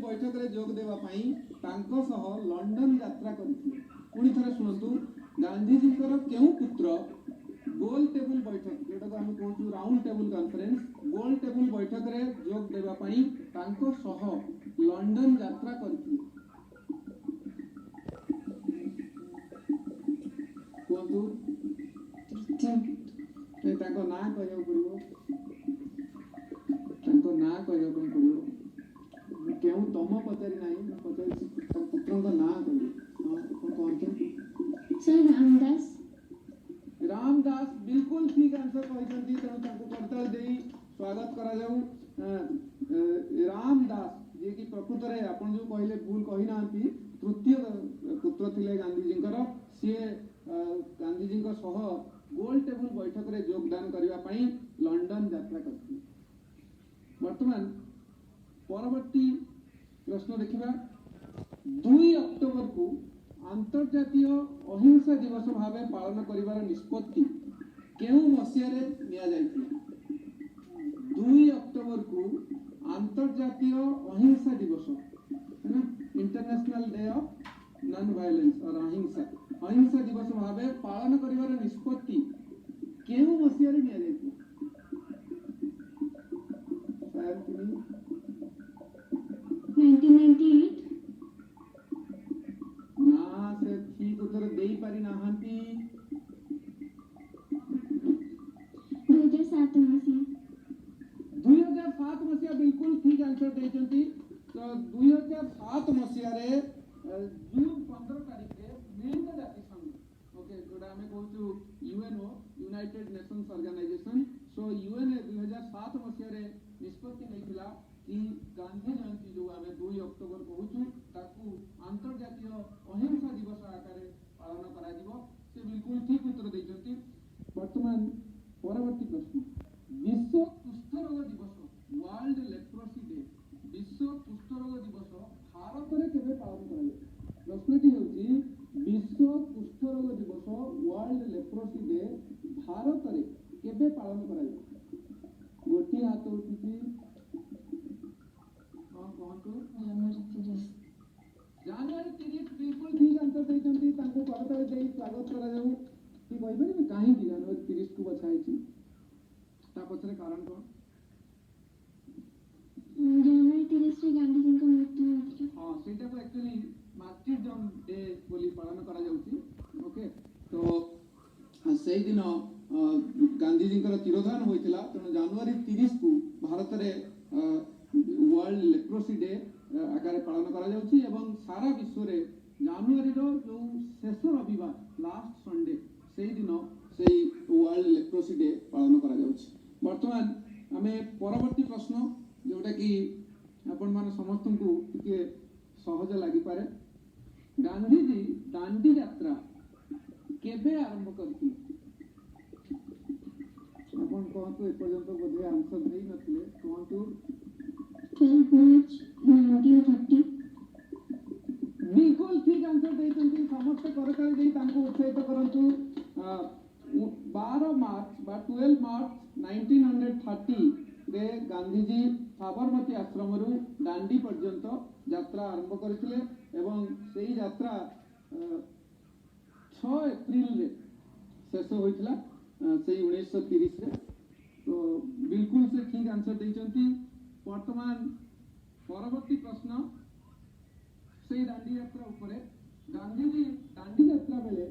ବୈଠକରେ ଯୋଗ ଦେବା ପାଇଁ ତାଙ୍କ ସହ ଲଣ୍ଡନ ଯାତ୍ରା କରିଥିଲେ? ପୁଣି ଥରେ ଶୁଣନ୍ତୁ, ଗାନ୍ଧିଜୀଙ୍କର କେଉଁ ପୁତ୍ର ଗୋଲ ଟେବୁଲ ବୈଠକ, ଯୋଉଟାକୁ ଆମେ କହୁଛୁ ରାଉଣ୍ଡ ଟେବୁଲ କନଫରେନ୍ସ, ଗୋଲ ଟେବୁଲ ବୈଠକରେ ଯୋଗ ଦେବା ପାଇଁ ତାଙ୍କ ସହ ଲଣ୍ଡନ ଯାତ୍ରା କରିଥିଲେ? କୁହନ୍ତୁ। ତୃତୀୟ। ତାଙ୍କ ନାଁ କହିବାକୁ ପଡିବ, ତାଙ୍କ ନାଁ କହିବା ପାଇଁ ପଡିବ। ମୁଁ କେଉଁ ତମ ପଚାରି ନାହିଁ, ମୁଁ ପଚାରିଛି ତାଙ୍କ ପୁତ୍ରଙ୍କ ନାଁ କହିବେ। ହଁ, କଣ କୁହନ୍ତୁ? ସାର୍, ରାମଦାସ। ରାମଦାସ, ବିଲକୁଲ ଠିକ ଆନ୍ସର କହିଛନ୍ତି, ତେଣୁ ତାଙ୍କୁ କରତାଳି ଦେଇ ସ୍ୱାଗତ କରାଯାଉ। ରାମଦାସ, ଯିଏକି ପ୍ରକୃତରେ ଆପଣ ଯୋଉ କହିଲେ ଭୁଲ କହିନାହାନ୍ତି, ତୃତୀୟ ପୁତ୍ର ଥିଲେ ଗାନ୍ଧିଜୀଙ୍କର। ସିଏ ଗାନ୍ଧିଜୀଙ୍କ ସହ ଗୋଲ ଟେବୁଲ ବୈଠକରେ ଯୋଗଦାନ କରିବା ପାଇଁ ଲଣ୍ଡନ ଯାତ୍ରା କରିଥିଲେ। ବର୍ତ୍ତମାନ ପରବର୍ତ୍ତୀ ପ୍ରଶ୍ନ ଦେଖିବା। 2 ଅକ୍ଟୋବରକୁ ଆନ୍ତର୍ଜାତୀୟ ଅହିଂସା ଦିବସ ଭାବେ ପାଳନ କରିବାର ନିଷ୍ପତ୍ତି କେଉଁ ମସିହାରେ ନିଆଯାଇଥିଲା? 2 ଅକ୍ଟୋବରକୁ ଆନ୍ତର୍ଜାତୀୟ ଅହିଂସା ଦିବସ, International Day of Non Violence or ଅହିଂସା, ଅହିଂସା ଦିବସ ଭାବେ ପାଳନ କରିବାର ନିଷ୍ପତ୍ତି କେଉଁ ମସିହାରେ ନିଆଯାଇଥିଲା? ସାୟନ୍ତିନୀ। 1998। ନା, ସେ ଠିକ ଉତ୍ତର ଦେଇପାରି ନାହାନ୍ତି। 2007 ମସିହା। 2007 ମସିହା, ବିଲକୁଲ ଠିକ ଆନ୍ସର ଦେଇଛନ୍ତି। ତ 2007 ମସିହାରେ ଜୁନ 15 ତାରିଖରେ ମିଳିତ ଜାତିସଂଘ, ଓକେ, ଯୋଉଟା ଆମେ କହୁଛୁ UNO, united nations organisation, so UNA 2007 ମସିହାରେ ନିଷ୍ପତ୍ତି ନେଇଥିଲା କି ଗାନ୍ଧୀ ଜୟନ୍ତୀ, ଯୋଉ ଆମେ 2 ଅକ୍ଟୋବର କହୁଛୁ, ତାକୁ ଆନ୍ତର୍ଜାତୀୟ ଅହିଂସା ଦିବସ ଆକାରରେ ପାଳନ କରାଯିବ। ସେ ବିଲକୁଲ ଠିକ ଉତ୍ତର ଦେଇଛନ୍ତି। ବର୍ତ୍ତମାନ ପରବର୍ତ୍ତୀ ପ୍ରଶ୍ନ। ବିଶ୍ୱ କୁଷ୍ଠରୋଗ ଦିବସ, ୱାର୍ଲଡ ଲେପ୍ରୋସି ଡେ, ବିଶ୍ୱ କୁଷ୍ଠରୋଗ ଦିବସ ଭାରତରେ କେବେ ପାଳନ କରାଯାଏ? ପ୍ରଶ୍ନଟି ହେଉଛି, ବିଶ୍ୱ କୁଷ୍ଠରୋଗ ଦିବସ, ୱାର୍ଲଡ ଲେପ୍ରୋସି ଡେ ଭାରତରେ କେବେ ପାଳନ କରାଯାଏ? ଗୋଟିଏ ହାତ ଉଠିଛି। ହଁ, କୁହନ୍ତୁ। ଜାନୁଆରୀ 30। ଜାନୁଆରୀ 30, ବିଲକୁଲ ଠିକ ଆନ୍ସର ଦେଇଛନ୍ତି। ତାଙ୍କୁ କରତାଳି ଦେଇ ସ୍ୱାଗତ କରାଯାଉ। କି କହିପାରିବେ କାହିଁକି ଜାନୁଆରୀ 30କୁ ବଛା ହେଇଛି? ତା ପଛରେ କାରଣ କଣ? ଜାନୁଆରୀ 30ରେ ଗାନ୍ଧିଜୀଙ୍କ ମୃତ୍ୟୁ ହୋଇଥିଲା। ହଁ, ସେଇଟାକୁ ଆକ୍ଚୁଆଲି ମାର୍ଟିରଡମ୍ ଡେ ବୋଲି ପାଳନ କରାଯାଉଛି। ଓକେ, ତ ସେଇଦିନ ଗାନ୍ଧିଜୀଙ୍କର ତିରୋଧାନ ହୋଇଥିଲା, ତେଣୁ ଜାନୁଆରୀ 30କୁ ଭାରତରେ ୱାର୍ଲଡ ଲେପ୍ରୋସି ଡେ ଆକାରରେ ପାଳନ କରାଯାଉଛି ଏବଂ ସାରା ବିଶ୍ୱରେ ଜାନୁଆରୀର ଯୋଉ ଶେଷ ରବିବାର, ଲାଷ୍ଟ ସଣ୍ଡେ, ସେଇଦିନ ସେଇ ୱାର୍ଲଡ ଲେପ୍ରୋସି ଡେ ପାଳନ କରାଯାଉଛି। ବର୍ତ୍ତମାନ ଆମେ ପରବର୍ତ୍ତୀ ପ୍ରଶ୍ନ, ଯୋଉଟା କି ଆପଣମାନେ ସମସ୍ତଙ୍କୁ ଟିକେ ସହଜ ଲାଗିପାରେ। ଗାନ୍ଧିଜୀ ଦାଣ୍ଡି ଯାତ୍ରା କେବେ ଆରମ୍ଭ କରିଥିଲେ? ଆପଣ କୁହନ୍ତୁ, ଏପର୍ଯ୍ୟନ୍ତ ବୋଧେ ଆନ୍ସର ଦେଇନଥିଲେ। କୁହନ୍ତୁ। 12 ମାର୍ଚ୍ଚ 1930। ବିଲକୁଲ ଠିକ ଆନ୍ସର ଦେଇଛନ୍ତି। ସମସ୍ତେ କରତାଳି ଦେଇ ତାଙ୍କୁ ଉତ୍ସାହିତ କରନ୍ତୁ। 12 ମାର୍ଚ୍ଚ ବା 12 ମାର୍ଚ୍ଚ 1930ରେ ଗାନ୍ଧିଜୀ ସାବରମତୀ ଆଶ୍ରମରୁ ଦାଣ୍ଡି ପର୍ଯ୍ୟନ୍ତ ଯାତ୍ରା ଆରମ୍ଭ କରିଥିଲେ ଏବଂ ସେଇ ଯାତ୍ରା 6 ଏପ୍ରିଲରେ ଶେଷ ହୋଇଥିଲା, ସେଇ 1930ରେ। ତ ବିଲକୁଲ ସେ ଠିକ ଆନ୍ସର ଦେଇଛନ୍ତି। ବର୍ତ୍ତମାନ ପରବର୍ତ୍ତୀ ପ୍ରଶ୍ନ ସେଇ ଦାଣ୍ଡି ଯାତ୍ରା ଉପରେ। ଗାନ୍ଧିଜୀ ଦାଣ୍ଡି ଯାତ୍ରା ବେଳେ